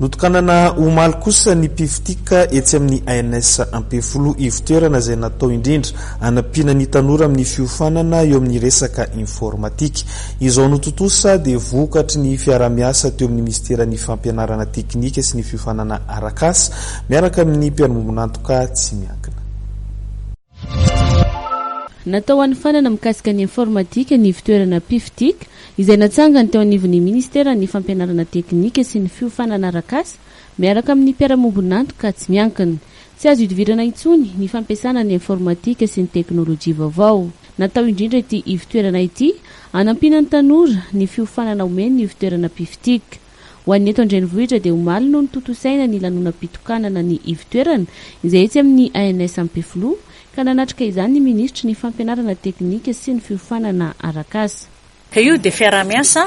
Notokanana omaly kosa ny Piftic etsy amin'ny ANS Ampefiloha, ivon-toerana izay natao indrindra hanampiana ny tanora amin'ny fiofanana eo amin'ny resaka informatika. Izao notontosa dia vokatry ny fiaraha-miasa teo amin'ny minisiteran'ny fampianarana teknika sy ny fiofanana arak'asa miaraka amin'ny mpiara-miombon'antoka tsy miankina. Natao hanofanana mikasika ny informatika ny ivon-toerana Piftic izay natsangany teo anivon'ny minisiteran'ny fampianarana teknika sy ny fiofanana arak'asa miaraka amin'ny mpiara-miombon'antoka tsy miankina. Tsy azo idivirana intsony ny fampiasana ny informatika sy ny teknolojia vaovao. Natao indrindra ity ivon-toerana ity hanampiana ny tanora ny fiofanana omen'ny ivon-toerana Piftic. Ho an'ny eto an-drenivohitra dia omaly no notontosaina ny lanonam-pitokanana ny ivon-toerana izay etsy amin'ny ANS Ampefiloha ka nanatrika izany ny minisitry ny fampianarana teknika sy ny fiofanana arak'asa. Ka io dia fiaraha-miasa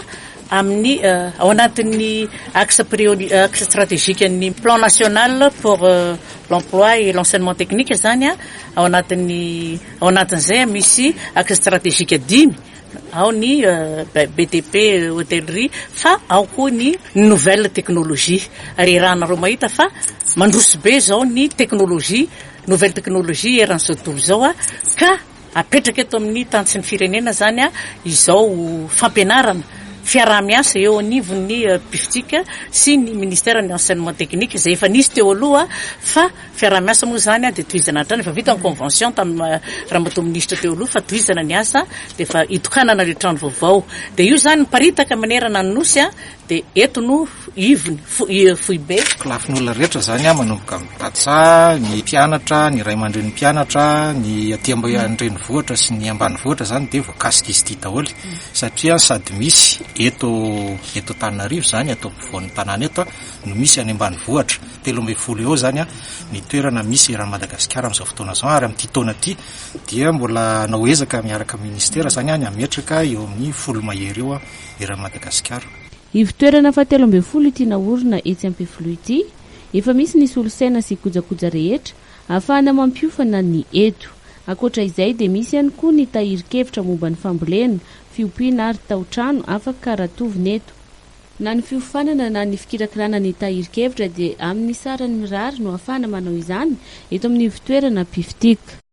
amin'ny ao anatin'ny axe priori axe stratégique ny plan national pour l'emploi et l'enseignement technique izany ao anatin'ny ao anatin'izay misy axe stratégique dimy Ao ny BTP, hôtellerie, fa ao koa ny nouvelle technologie. Ary iarahanareo mahita fa mandroso be izao ny technologie, nouvelle technologie eran'izao tontolo izao ka apetraka eto amin'ny tany sy ny firenena izany izao fampianarana, fiaraha-miasa eo anivon'ny Biftic sy ny ministère ny enseignement technique izay efa nisy teo aloha fa Fiaraha-miasa moa izany dia tohizana hatrany, efa vita ny convention tamin'ny Ramatoa Minisitra teo aloha fa tohizana ny asa dia efa hitokanana ilay trano vaovao. Dia io izany miparitaka manerana ny Nosy dia eto no ivony, foibe. Lafiny olona rehetra izany manomboka amin'ny tantsaha, ny mpianatra, ny ray aman-drenin'ny mpianatra, ny aty an-drenivohitra sy ny ambanivohitra izany dia voakasik'izy ity daholo satria sady misy eto eto Antananarivo izany, eto ampovoan'ny tanàna eto no misy any ambanivohitra. 13 eo izany ny toerana misy eran'i Madagasikara amin'izao fotoana izao ary amin'ity taona ity dia mbola hanao ezaka miaraka amin'ny ministera izany ny hametraka eo amin'ny folo mahery eo eran'i Madagasikara. Ivon-toerana fahatelo ambinifolo ity naorina etsy Ampefiloha ity. Efa misy ny solosaina sy kojakoja rehetra ahafahana mampiofana ny eto. Ankoatra izay dia misy ihany koa ny tahirin-kevitra momba ny fambolena, fiompiana ary tao-trano afaka ratovina eto. Na ny fiofanana na ny fikirakirana ny tahirin-kevitra dia amin'ny sarany mirary no ahafahana manao izany eto amin'ny ivon-toerana Piftic.